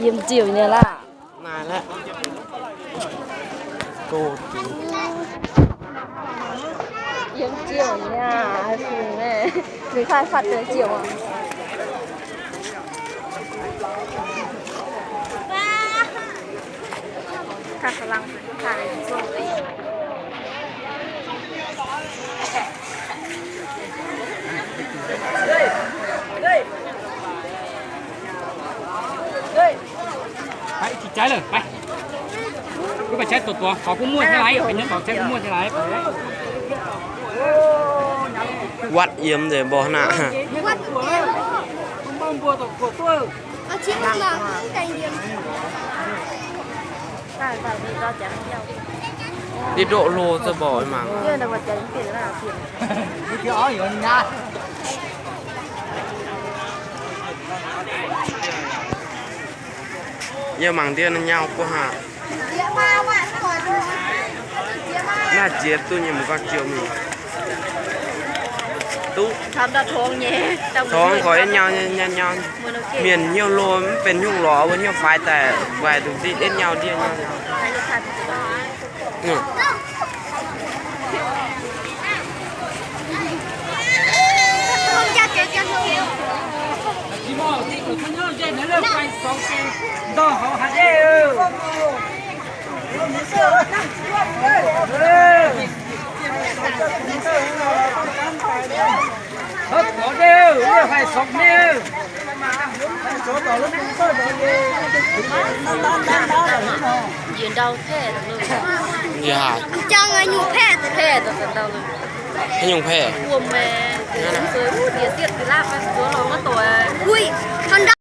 ຽມຈິ້ວເນຍລະ ນາຍແລະ ໂກດ ຢ້ຽມຈິ້ວເນຍ ສູງແນ່ ມີຂ້າຍຟັດເດີຈິ້ວ ຖ້າຝຣັ່ງ ຖ້າໄດ້ຊ່ວງໄປ ໄປ ຈິດໃຈເລີຍ ໄປ ໄປໃຊ້ຕົວ ຕົວ ຂໍຜູ້ໝວດໃຫ້ຫຼາຍ ເປັນຫຍັງຂໍໃຊ້ຜູ້ໝວດໃຫ້ຫຼາຍ ໄປ ວັດຢ້ຽມເດ້ບໍ່ນະ ວັດ ດິໂດໂລຈະບໍ່ໄອ້ມັງ ເຢຍມັງເດນຍາວກວ່າຫາ ໜ້າເຈັບຕູ້ຍັງບໍ່ກະກ່ຽວມີ ຕູ້ ທຳດາທ້ອງແຍ່ ທ້ອງຂໍເອັນຍາວ ຍາວ ຍາວ ເໝືອນເຫື່ອໂລ ມັນເປັນຍຸງຫຼໍ ເປັນຍຸງຝາຍ ແຕ່ໄວດູດີເອັນຍາວ ດຽວຍາວ ຍາ ຈັ່ງອາຍຸແພດ ແພດ ອາຍຸແພດ ພວມແມ່ ເອີ ເອີ ດຽວສຽດລາບມາຕົວລອງມາຕົວ ອຸ້ຍ ມັນ